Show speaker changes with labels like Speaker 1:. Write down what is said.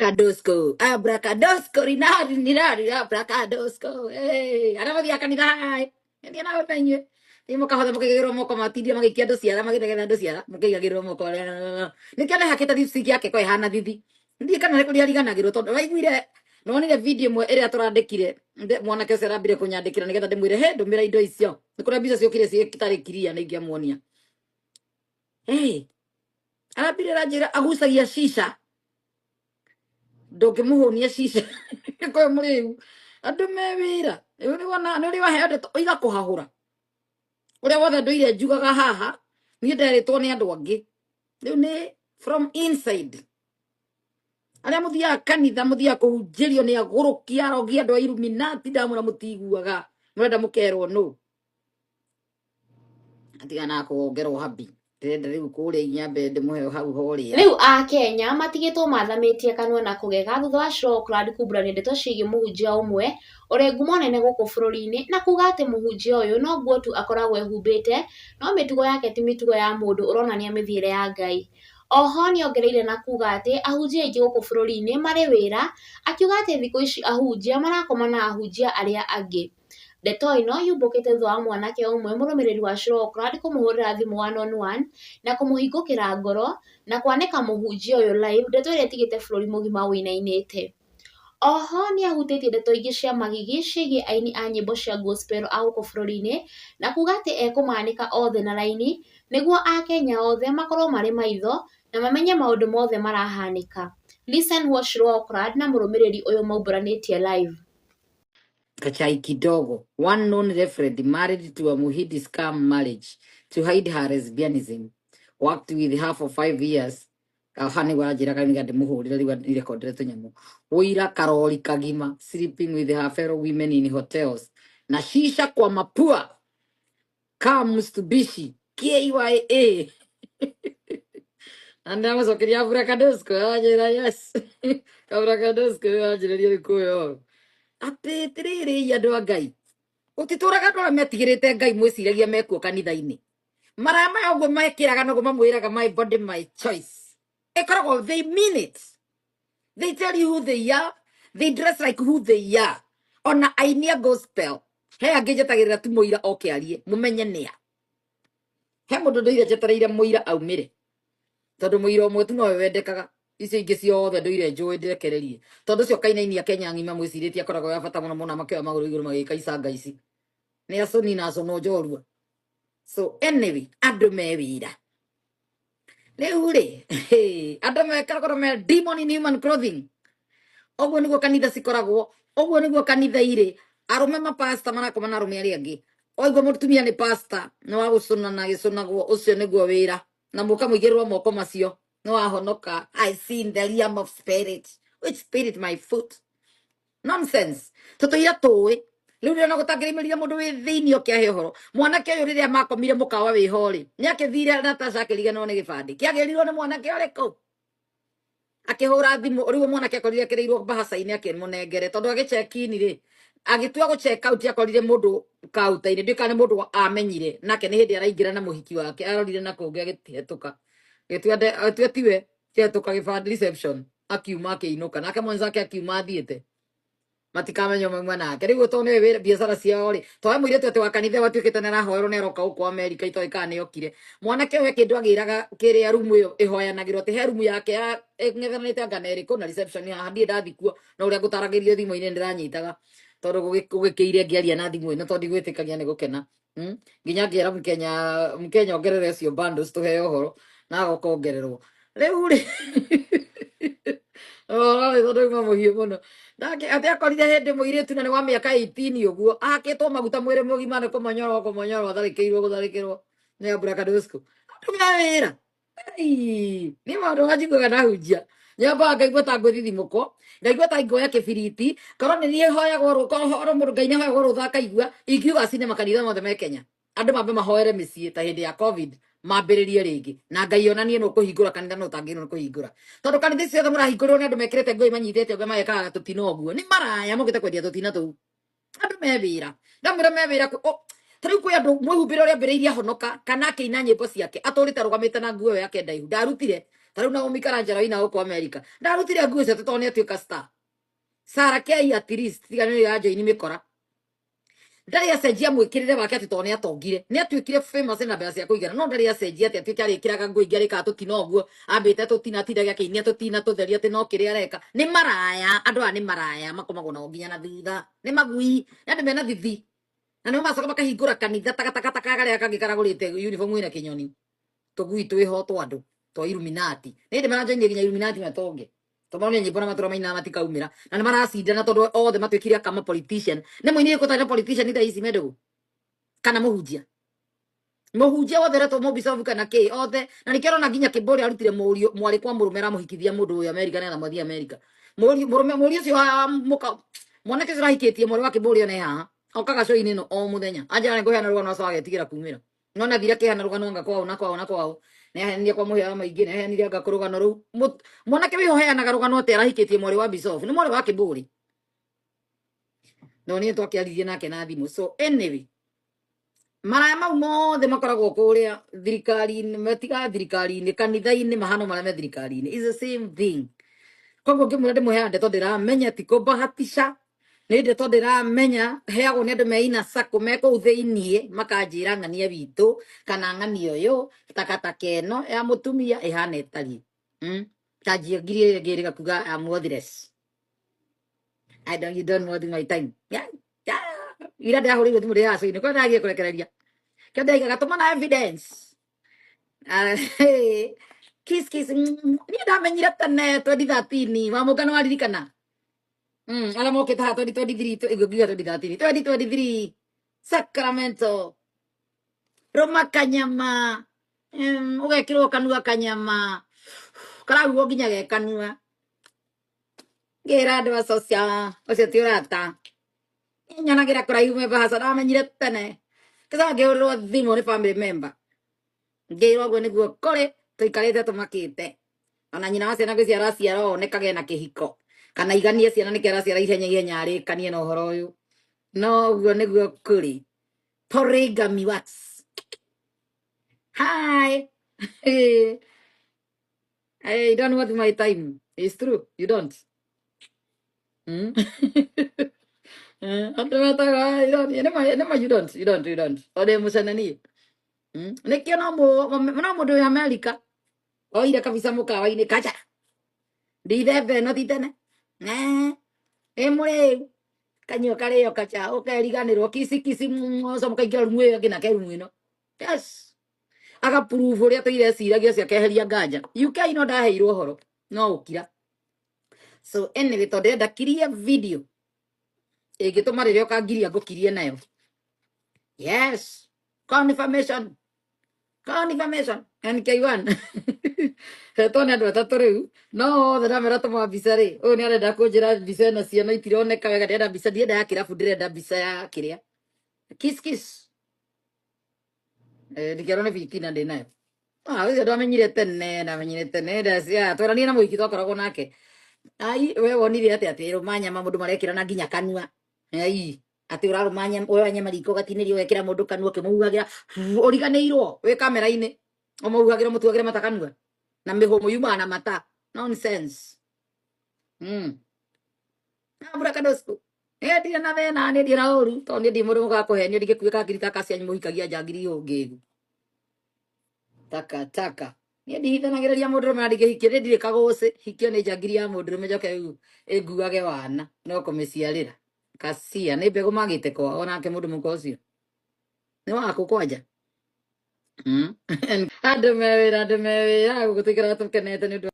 Speaker 1: Abracadosco, abracadosco, rinari, rinari, abracadosco. Hey, arĩa mathiaga kanitha hai. Nĩ na na inyuĩ. Nĩ mũkahotha mũkaigagĩrwo moko matindia magĩikia andũ ciara magĩthegetha andũ ciara mũkaigagĩrwo moko. Nĩkĩo nĩhakĩte lipstick yake ko ĩhana thithi. Ndiĩ kana nĩ kũrĩa ariganagĩrwo tondũ waiguire nonire video ĩmwe ĩrĩa tũrandĩkire mwanake ũcio arambire kũnyandĩkĩra nĩgetha ndĩmwĩre he ndũmĩra indo icio. Nĩ kũrĩa mbica ciokire citarĩ clear nĩ ingĩamuonia. Hey, arambire aranjĩra agucagia shisha ndũngĩmũhũnia cica kwa mũrĩu andũ me wĩra rĩu nĩ wona nĩ ũrĩ waheo ndeto oiga kũhahũra ũrĩa wothe ndũire njugaga haha niĩ nderĩtwo nĩ andũ angĩ rĩu nĩ from inside arĩa mũthiaga kanitha mũthiaga kũhunjĩrio nĩ agũrũki arogi andũ a Illuminati ndamwĩra mũtiguaga mũrenda mũkerwo nũ atigana kũgongerwo habi ndĩrenda rĩu kũrĩa inyambe ndĩmũhe hau horĩa.
Speaker 2: Rĩu Akenya matigĩtwo mathamĩtie kanua na kũgega thutha wa Shirokland kumbũrania ndeto ciĩgiĩ mũhunjia ũmwe ũrĩ ngumo nene gũkũ bũrũri-inĩ na kuga atĩ mũhunjia ũyũ no nguo tu akoragwo ehumbĩte no mĩtugo yake ti mĩtugo ya mũndũ ũronania mĩthiĩre ya Ngai. Oho nĩongereire na kuga atĩ ahunjia aingĩ gũkũ bũrũri-inĩ marĩ wĩra, akiuga atĩ thikũ ici ahunjia marakoma na ahunjia arĩa angĩ. Ndeto ĩno yumbũkĩte thutha wa mwanake ũmwe mũrũmĩrĩri wa Shirokland kũmũhũrĩra thimũ one on one na kũmũhingũkĩra ngoro na kwanĩka mũhunjia ũyũ live, ndeto ĩrĩa ĩtigĩte bũrũri mũgima ũinainĩte. Oho nĩahutĩtie ndeto ingĩ cia magigi ciĩgiĩ aini a nyĩmbo cia gospel a gũkũ bũrũri-inĩ na kuga atĩ ekũmanĩka othe na raini nĩguo akenya othe makorwo marĩ maitho na mamenye maũndũ mothe marahanĩka. Listen what Shirokland na mũrũmĩrĩri ũyũ maumbũranĩtie live.
Speaker 1: Kachai kidogo. One known reverend married to a Muhindi scam marriage to hide her lesbianism. Worked with her for 5 years. Aha nĩguo aranjĩra kanitha ndĩmũhũrĩre rĩu ndirekondere tũnyamũ. Ũira karori kagima sleeping with her fellow women in hotels. Na shisha kwa mapua. Car Mitsubishi KYA. Na ndamũcokeria abracadosco anjĩra yes. Abracadosco anjĩrĩria rĩu kũhe ũhoro. Atĩ tirĩrĩ andũ a Ngai. Gũtitũraga andũ arĩa metigĩrĩte Ngai mwĩciragia mekuo kanitha-inĩ. Maraya maya ũguo mekĩraga noguo mamwĩraga my body my choice. Ĩkoragwo they mean it. They tell you who they are. They dress like who they are. Ona aini a gospel. He angĩ njetagĩrĩra tu mũira oke arie mũmenye nĩa. He mũndũ ndũire njetereire mũira aumĩre. Tondũ mũira ũmwe tu nowe wendekaga. Icio ingĩ ciothe ndũire njũĩ ndĩrekererie. Tondũ ũcio kainainia Kenya ng'ima mwĩcirĩtie akoragwo ya bata mũno mũno makĩoya magũrũ igũrũ magĩka icanga ici. Nĩ acũni na acũnũ njorua. So anyway, andũ me wĩra. Rĩu rĩ, andũ mekoragwo me demon in human clothing. Ũguo nĩguo kanitha cikoragwo, ũguo nĩguo kanitha irĩ. Arũme mapasta marakoma na arũme arĩa angĩ. Waigua mũtumia nĩ pasta, nĩ wa gũcũna na gĩcũnagwo, ũcio nĩguo wĩra. Na mũkamũigĩrĩrwo moko macio, nĩ wahonoka. I see in the realm of spirit. Which spirit my foot? Nonsense. Tũtũire tũĩ. Rĩu rĩrĩa gũtangĩrĩmĩrire mũndũ wĩ thĩinĩ oke ahe ũhoro. Mwanake ũyũ rĩrĩa makomire mũkawa wĩho rĩ, nĩ akĩthire Natasha akĩriganĩrwo nĩ gĩbandĩ. Kĩagĩrirwo nĩ mwanake ũrĩkũ? Akĩhũra thimũ rĩu mwanake akorire ekĩrĩirwo mbahaca-inĩ akĩmũnengere tondũ agĩ check in rĩ agĩtua gũ check out akorire mũndũ kaunta-inĩ ndiũĩ kana nĩ mũndũ amenyire nake nĩ hĩndĩ araingĩra na mũhiki wake arorire na kũngĩ agĩhetũka agĩtua tiwe kĩhetũka gĩbandĩ reception akiuma akĩinũka nake mwenzake akiuma athiĩte matikamenya mauma nake rĩu tondũ nĩwe wĩra biacara ciao rĩ towe mũirĩtu atĩ wa kanitha watuĩkĩte nĩ arahoerwo nĩ aroka gũkũ Amerika itoĩ kana nĩ okire mwanake ũyũ he kĩndũ agĩraga kĩrĩa rumu ĩyo ĩhoyanagĩrwo atĩ he rumu yake ya ĩng'ethanĩte anga na ĩrĩkũ na reception haha ndirĩ ndathi kuo no ũrĩa ngũtaragĩrio thimũ-inĩ ndĩranyitaga tondũ gũgĩkĩire ngĩaria na thimũ ĩno tondũ ndigwĩtĩkagia nĩ gũkena. Nginya ngĩra Mkenya Mkenya ongerere ũcio bundles tũheo ũhoro na agoka ongererwo rĩu rĩ ũhoro ũyũ tondũ uma mũhiũ mũno nake atĩ akorire hĩndĩ mũirĩtu na nĩ wa mĩaka 18 ũguo ahakĩtwo maguta mwĩrĩ mũgima nĩ kũmonyorwo kũmonyorwo atharĩkĩirwo gũtharĩkĩrwo nĩ abracadosco andũ me wĩra. Ai, nĩ maũndũ manjiguaga ndahunjia nyambaga ngaigua ta ngwĩthithimũkwo ngaigua ta nguoya kĩbiriti korwo nĩ niĩ hoyagwo korwo mũndũ Ngai nĩ hoyagwo rũtha akaigua ingiuga cine makanitha mothe me Kenya andũ mambe mahoere mĩciĩ ta hĩndĩ ya COVID mambĩrĩrie rĩngĩ na Ngai onanie nũ kũhingũra kanitha no ũtangĩrwo nĩ kũhingũra tondũ kanitha ici ciothe mũrahingũrĩrwo nĩ andũ mekĩrĩte nguo imanyitĩte ũguo magekaga tũtina ũguo nĩ maraya mokĩte kwendia tũtina tũu andũ me wĩra ndamwĩra me wĩra ta rĩu kwĩ andũ mwĩhumbĩre ũrĩa ambĩrĩirie ahonoka kana akĩina nyĩmbo ciake atũrĩte arũgamĩte na nguo ĩyo yake ndaihu ndarutire. Ta rĩu Naomi Karanja wĩina gũkũ America ndarutire nguo icio tondũ nĩ atuĩka star. Sarah K at least tiga nĩ ya joini mĩkora, ndarĩ acenjia mwĩkĩrĩre wake atĩ tondũ nĩ atongire, nĩ atuĩkire famous na mbeca cia kũigana, no ndarĩ acenjia atĩ atuĩke arĩkĩraga nguo ingĩ, arĩkaga tũtina ũguo, ambĩte tũtina atindage akĩinia tũtina tũtheri atĩ no kĩrĩa areka nĩ maraya. Andũ aya nĩ maraya, makomagwo nao nginya na thutha, nĩ magui, nĩ andũ mena thithi, na nĩo macoka makahingũra kanitha takatakataka karĩa kangĩ karagũrĩte uniform ĩna kĩnyoni, tũgui twĩho twa andũ twa Illuminati. Nĩ ndĩ marajoinia nginya Illuminati matonge tondũ nĩ nyĩmbo na matũra mainaga matikaumĩra, na nĩ maracindana tondũ othe matuĩkire akama politician. Nĩ mũini ũrĩkũ ũtarĩ na politician thaa ici mendũgũ kana mũhunjia? Mũhunjia wothe ũretwo mũbicobu kana kĩ othe, na nĩkĩo ũrona nginya Kĩmbũrĩ arutire mũriũ mwarĩ kwa mũrũme aramũhikithia mũndũ ũyũ Amerika nĩgetha mathiĩ Amerika. Mũriũ mũrũme mũriũ ũcio wa mũka mwanake ũcio ũrahikĩtie mwarĩ wa Kĩmbũrĩ one haha okaga show-inĩ ĩno o mũthenya anjĩra nĩ ngũheana rũgano acoka agetigĩra kumĩra, no nathire akĩheana rũgano anga kwao na kwao na kwao, nĩ aheanire kwa mũhĩa wa maingĩ, nĩ aheanire anga kũ rũgano rũu. Mwanake wĩho heanaga rũgano atĩ arahikĩtie mwarĩ wa bicobu nĩ mwarĩ wa Kĩmbũrĩ, no niĩ twakĩaririe nake na thimũ. So anyway, maraya mau mothe makoragwo kũrĩa thirikari-inĩ, matiga thirikari-inĩ, kanitha-inĩ mahano marĩa me thirikari-inĩ is the same thing. Koguo ngĩmwĩra ndĩmũheaga ndeto ndĩramenya, ti kũbahatisha, nĩ ndeto ndĩramenya heagwo nĩ andũ me ina sako me kũu thĩiniĩ, makanjĩra ng'ania witũ kana ng'ania ũyũ takataka ĩno ya mũtumia ĩhana ĩtariĩ. Ta njia ngiri ĩrĩa ngĩrĩga kuga I'm worthless. I don't, you don't worth my time. Yeah. Ira ndĩrahũrĩirwo thimũ ndĩ haco-inĩ kwa ndagie kũrekereria kĩo ndaigaga tũma na evidence. Ah, hey. Kiss kiss, niĩ ndamenyire tene 2013 wa mũngano waririkana, arĩa mokĩte haha 2023, ngiuga 2013, 2023 Sacramento rũma kanyama, ũgekĩrwo kanua kanyama karahuo nginya ge kanua, ngĩra andũ a social ũcio ti ũrata, nyonagĩra kũraihu memba haca, ndamenyire tene kĩcoka ngĩhũrĩrwo thimũ nĩ family member, ngĩrwo ũguo nĩguo kũrĩ tũikarĩte tũmakĩte, ona nyina wa ciana ngwĩciria araciara onekage na kĩhiko kana iganie ciana nĩkĩo araciara ihenya ihenya arĩkanie na ũhoro ũyũ, no ũguo nĩguo kũrĩ. Polygamy works. Hi. Hey, you don't want my time. It's true, you don't. Andũ metaga you don't, nĩma you don't, you don't, you don't. Tondũ mũcene niĩ. Nĩkĩo no mũndũ wĩ Amerika oire kabisa mũkawa-inĩ kaja ndithemba ĩno ti tene ĩ mũrĩu kanyua karĩo kacha ũkeriganĩrwo kici kici ũcio mũkaingĩra rumu ĩyo ĩngĩ nake rumu ĩno, yes, agaprove ũrĩa tũireciragia ũcio akeheria nganja. UK no ndaheirwo ũhoro no ũkira. So anyway, tondũ ndĩrenda kirie video ĩngĩtũma rĩrĩa ũkangiria ngũkirie nayo. Yes, confirmation, confirmation. NK1 hetwo nĩ andũ atatũ rĩu, no othe ndamera tũma mbica rĩ, ũyũ nĩ arenda kũnjĩra mbica ĩno ciana itironeka wega, ndĩrenda mbica, ndienda ya kĩrabu, ndĩrenda mbica ya kĩrĩa kiss kiss. Ndikĩrwo nĩ bitina ndĩ nayo. Ah, ũcio ndamenyire tene, ndamenyire tene, ndacia twaranie na mũhiki twakoragwo nake. Ai, we wonire atĩ atĩ rũma nyama mũndũ marekĩra na nginya kanua. Ai, atĩ ũrarũma nyama, ũroya nyama riko ũgatinĩria ũgekĩra mũndũ kanua ũkĩmũhuhagĩra, ũriganĩirwo wĩ kamera-inĩ. Ũmũhuhagĩra ũmũtuagĩra mata kanua. Na mĩhũmũ yumaga na mata. Nonsense. Ambura kadosku. Niĩ ndirĩ na thĩna, niĩ ndirĩ na ũru, tondũ niĩ ndirĩ mũndũ mũkaga kũhenio, ndingĩkuĩka ngiri ta kacianyu mũhikagia njangiri ngĩgu. Taka taka. Niĩ ndihithanagĩrĩria mũndũrũme na ndingĩhikio, niĩ ndirĩ kagũcĩ, hikio nĩ njangiri ya mũndũrũme njoke rĩu ĩnguage wana no kũmĩciarĩra. Kacia nĩ mbegũ magĩte kwao nake mũndũ mũka ũcio. Nĩ wakũ kwanja. Andũ me wĩra, andũ me wĩra, gũkũ tũikaraga tũkenete nĩ ũndũ